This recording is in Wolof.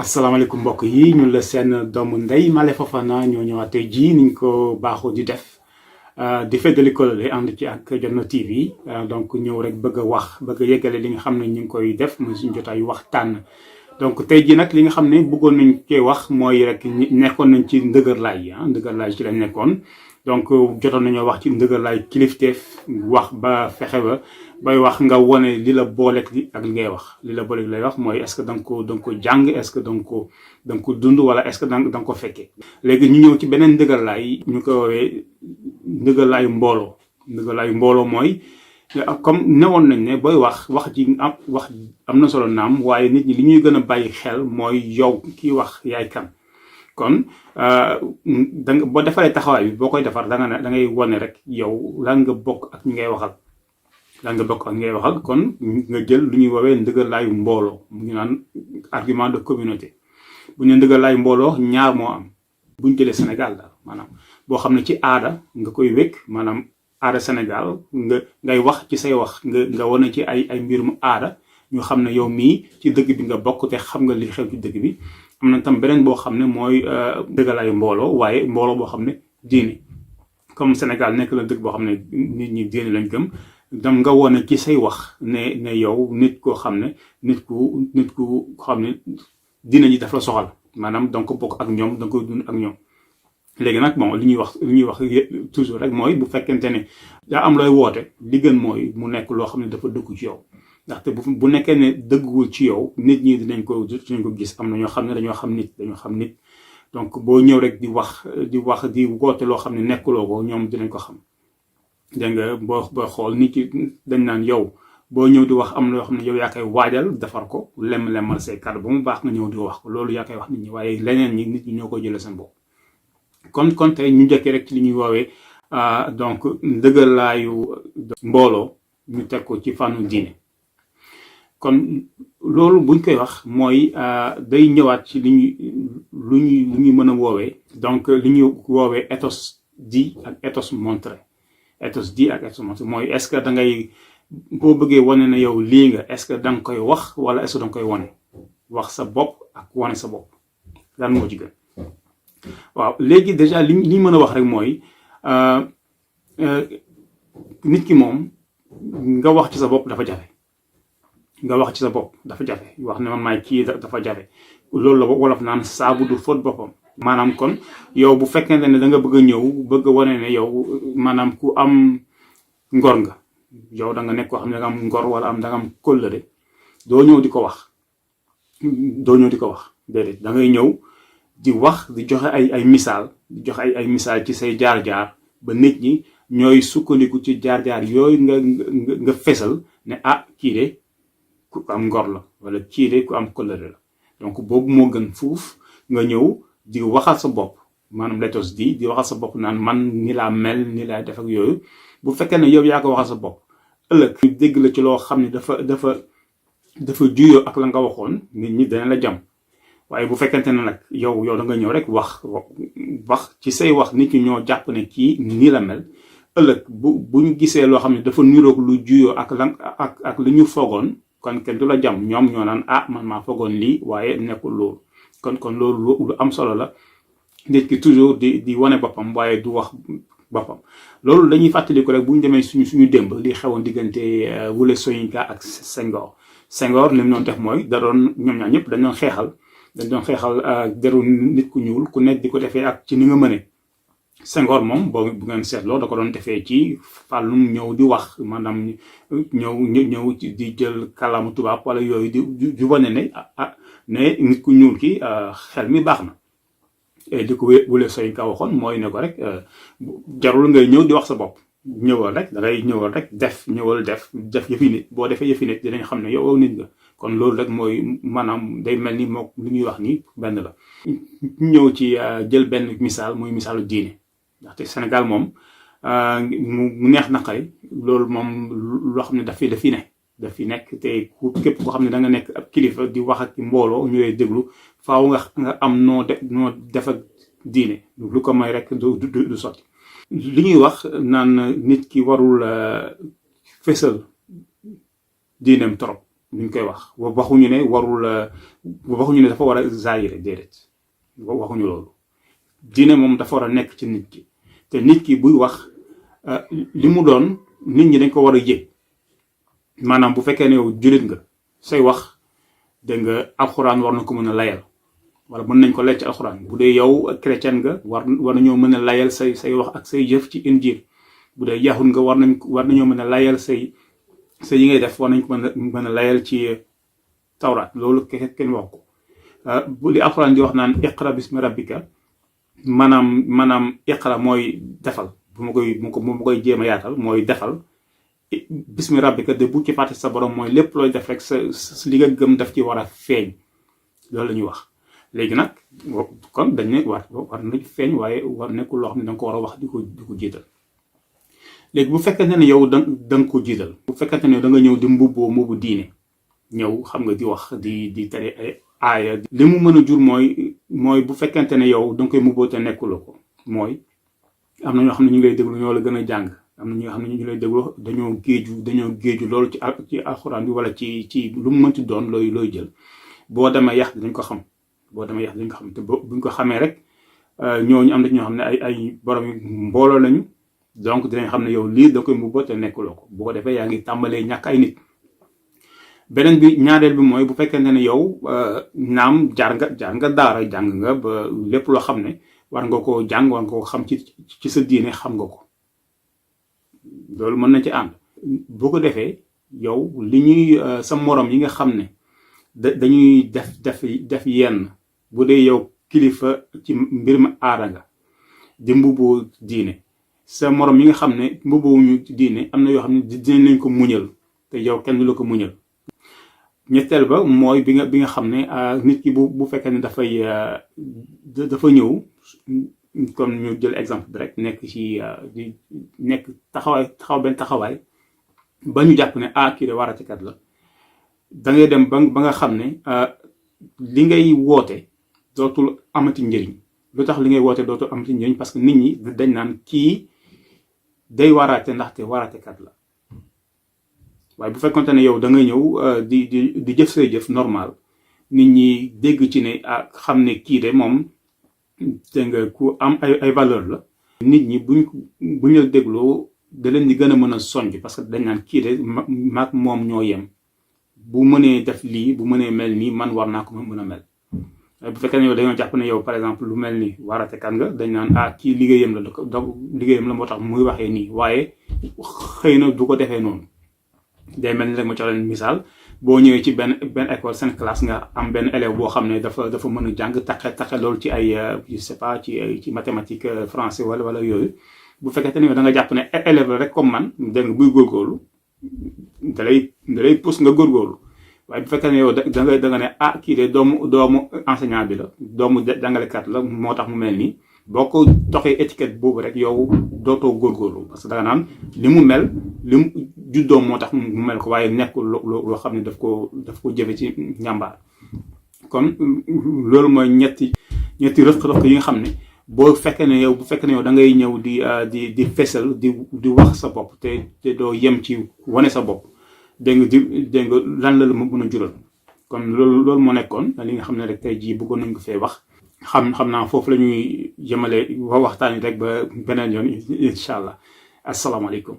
asalaamaaleykum mbokk yi ñun la seen doomu ndey Male Fofana ñoo ñëwaat tey jii niñ ko baaxoo di def di feddali kóllëre ànd ci ak Jotna TV donc ñëw rek bëgg a wax bëgg a yeggale li nga xam ne ñu ngi koy def muy suñu jotaayu waxtaan. donc tey jii nag li nga xam ne bëggoon nañ koy wax mooy rek nekkoon nañ ci ndëgërlaay yi ndëgërlaay ci lañ nekkoon. donc jotoon nañoo wax ci ndëgërlaay kilifteef wax ba fexe ba bay wax nga wone li la booleeg li ak li ngay wax li la booleeg lay wax mooy est-ce que da nga ko jàng est-ce que da nga ko dund wala est-ce que da nga ko fekkee. léegi ñu ñëw ci beneen ndëgërlaay ñu ko woowee ndëgërlaayu mbooloo. ndëgërlaayu mbooloo mooy comme newoon nañ ne booy wax ji am na solo naam waaye nit ñi li ñuy gën a bàyyi xel mooy yow kii wax yaay kan. kon danga boo defaree taxawaay bi boo koy defar da ngay wane rek yow lan nga bokk ak ñi ngay waxal kon nga jël lu ñuy woowee ndëgërlaayu mbooloo ñu naan argument de communauté. bu ñu nee ndëgërlaayu mbooloo ñaar moo am bu ñu jëlee Sénégal daal maanaam boo xam ne ci aada nga koy wékk maanaam aada Sénégal ngay wax ci say wax nga wane ci ay mbirum aada ñu xam ne yow mii ci dëgg bi nga bokk te xam nga li xew ci dëgg bi. am na tam beneen boo xam ne mooy ndëgërlaayu mbooloo waaye mbooloo boo xam ne diine comme Sénégal nekk la dëgg boo xam ne nit ñi diine lañ gëm dam nga wone ci say wax ne yow nit koo xam ne nit ku xam ne diine ji daf la soxal maanaam donc bokk ak ñoom da nga koy dund ak ñoom. léegi nag bon li ñuy wax toujours rek mooy bu fekkente ne daa am looy woote li gën mooy mu nekk loo xam ne dafa dëggu ci yow. ndaxte bu nekkee ne dëgguwul ci yow nit ñi dinañ ko gis am na ñoo xam ne dañoo xam nit donc boo ñëw rek di woote loo xam ne nekkuloo ko ñoom dinañ ko xam. dégg nga boo xool nit ñi dañ naan yow boo ñëw di wax am na loo xam ne yow yaa koy waajal defar ko lemal say kàddu ba mu baax nga ñëw di wax ko loolu yaa koy wax nit ñi waaye leneen ñi nit ñi ñoo koy jëlee seen bopp. kon tey ñu njëkkee rek ci li ñuy woowee donc ndëgërlaayu mbooloo ñu teg ko ci fànnu diine. kon loolu buñ koy wax mooy day ñëwaat ci lu ñuy mën a woowee donc li ñuy woowee ethos dit ak ethos montré. ethos dit ak ethos montré mooy est-ce que da ngay boo bëggee wane ne yow lii nga est-ce que da nga koy wax wala est-ce que da nga koy wane wax sa bopp ak wane sa bopp lan moo ci gën. waaw léegi déjà li ñu mën a wax rek mooy nit ki moom nga wax ci sa bopp dafa jafe. wax ne man maay kii dafa jafe loolu la wolof naan saabu du fóot boppam. maanaam kon yow bu fekkente ne da nga bëgg a ñëw bëgg a wane ne yow maanaam ku am ngor nga yow da nga nekk koo xam ne da nga am ngor wala da nga am kóllëre doo ñëw di ko wax déedéet da ngay ñëw di wax di joxe ay misaal di joxe ay misaal ci say jaar-jaar ba nit ñi ñooy sukkandiku ci jaar-jaar yooyu nga fesal ne kii de ku am ngor la wala kii de ku am kóllëre la donc boobu moo gën fuuf nga ñëw di waxal sa bopp maanaam l'éthos di waxal sa bopp naan man ni laa mel ni laa def ak yooyu bu fekkee ne yow yaa ko waxal sa bopp ëllëg ñu dégg la ci loo xam ne dafa juyoo ak la nga waxoon nit ñi dana la jam waaye bu fekkente ne nag yow da nga ñëw rek wax ci say wax nit ñi ñoo jàpp ne kii nii la mel ëllëg bu ñu gisee loo xam ne dafa niroog lu juyoo ak lu ñu foogoon kon kenn du la jam ñoom ñoo naan man maa foogoon lii waaye nekkul loolu kon loolu lu am solo la nit ki toujours di wane boppam waaye du wax boppam. loolu dañuy fàttaliku rek bu ñu demee suñu démb li xewoon diggante Wole Soyinka ak Senghor li mu doon def mooy ñoom ñaar ñëpp dañ doon xeexal deru nit ku ñuul ku nekk di ko defee ak ci ni nga mëne. Senghor moom bu ngeen seetloo da ko doon defee ci fàllum ñëw di wax maanaam ñëw di jël kàllaama tubaab wala yooyu di wane ne nit ku ñuul ki xel mi baax na. et di ko Wole Soyinka waxoon mooy ne ko rek jarul ngay ñëw di wax sa bopp ñëwal rek da ngay ñëwal rek def yëfi nit boo defee yëfi nit dinañ xam ne yow nit nga. kon loolu rek mooy maanaam day mel ni moom li ñuy wax ni benn la. ñëw ci jël benn misaal muy misaalu diine. ndaxte Sénégal moom mu neex naqari loolu moom loo xam ne daf fi nekk te képp koo xam ne da nga nekk ab kilifa di wax ak mbooloo ñu lay déglu faaw nga am noo def ak diine lu ko may rek du sotti. li ñuy wax naan nit ki warul fésal diineem trop nuñ koy wax waxuñu ne warul waxuñu ne dafa war a zaayire déedéet waxuñu loolu diine moom dafa war a nekk ci nit ki te nit ki buy wax li mu doon nit ñi dañ ko war a yëg maanaam bu fekkee ne yow jullit nga say wax dégg nga alxuraan war na ko mën a layal wala mën nañ ko lecc ci alxuraan bu dee yow chrétien nga war nañoo mën a layal say wax ak say jëf ci injil bu dee yahud nga war nañoo mën a layal say yi ngay def war nañ ko mën a layal ci tawraat loolu kenn wax ko bu li alxuraan di wax naan iqra bismi rabbika maanaam iqra mooy defal bu ma koy jéem a yaatal mooy defal bismi rabbika de bu ci fàtte sa borom mooy lépp looy def rek sa li nga gëm daf ci war a feeñ loolu la ñuy wax léegi nag kon dañ ne war na feeñ waaye war nekkul loo xam ne da nga ko war a wax di ko jiital léegi bu fekkente ne yow da nga ko jiital bu fekkente ne da nga ñëw di mbubbu diine ñëw xam nga di wax di tere ay aaya li mu mën a jur mooy bu fekkente ne yow da nga koy mbubboo te nekkuloo ko mooy am na ñoo xam ne ñu ngi lay déglu ñoo la gën a jàng am na ñoo xam ne ñu lay déglu dañoo géeju loolu ci alxuraan bi wala ci lu mu mënti doon looy jël boo demee yàq dañ ko xam te buñ ko xamee rek ñooñu am na ñoo xam ne ay borom mbooloo lañu donc dinañ xam ne yow lii da koy mbubboo te nekkuloo ko bu ko defee yaa ngi tàmbalee ñàkk ay nit. beneen bi ñaareel bi mooy bu fekkente ne yow naam jaar nga daara jàng nga ba lépp loo xam ne war nga koo jàng war nga koo xam ci sa diine xam nga ko loolu mën na ci ànd boo ko defee yow li ñuy sa morom yi nga xam ne dañuy def yenn bu dee yow kilifa ci mbir ma aada nga di mbubboo diine sa morom yi nga xam ne mbubboowuñu diine am na yoo xam ne dinañ lañ ko muñal te yow kenn du la ko muñal. ñetteel ba mooy bi nga xam ne nit ki bu fekkee ne dafa ñëw comme ñu jël exemple bi rek nekk ci di nekk taxaw benn taxawaay ba ñu jàpp ne kii de waratekat la da ngay dem ba nga xam ne li ngay woote dootul amati njëriñ lu tax li ngay woote dootul amati njëriñ parce que nit ñi dañ naan kii day waraate ndaxte waratekat la. waaye bu fekkonte ne yow da nga ñëw di jëf say jëf normal nit ñi dégg ci ne xam ne kii de moom te nga ku am ay valeur la nit ñi buñ la dégloo da leen di gën a mën a sonj parce que dañ naan kii de maag moom ñoo yem bu mënee def lii bu mënee mel nii man war naa ko mën a mel. bu fekkee ne yow dañoo jàpp ne yow par exemple lu mel ni waratekat nga dañ naan kii liggéeyam la moo tax muy waxee nii waaye xëy na du ko defee noonu. day mel ni rek ma jox leen misaal boo ñëwee ci benn école seen classe nga am benn élève boo xam ne dafa mën a jàng taqe loolu ci ay je sais pas ci mathématique français wala yooyu bu fekkee ne da nga jàpp ne élève la rek comme man dégg nga buy góorgóorlu da lay pousse nga góorgóorlu waaye bu fekkee ne yow da nga ne kii de doomu enseignant bi la doomu jàngalekat la moo tax mu mel nii boo ko toxee étiquette boobu rek yow dootoo góorgóorlu parce que da nga naan li mu mel li mu juddoo moo tax mu mel ko waaye nekkul loo xam ne daf ko jëfe ci njàmbaar. kon loolu mooy ñetti rëq-rëq yi nga xam ne bu fekkee ne yow da ngay ñëw di fesal di wax sa bopp te doo yem ci wane sa bopp dégg nga lan la mën a jural kon loolu moo nekkoon li nga xam ne rek tey jii bëggoon nañ ko fee wax. xam naa foofu la ñuy jëmale waxtaan yi rek ba beneen yoon incha allah asalaamaaleykum.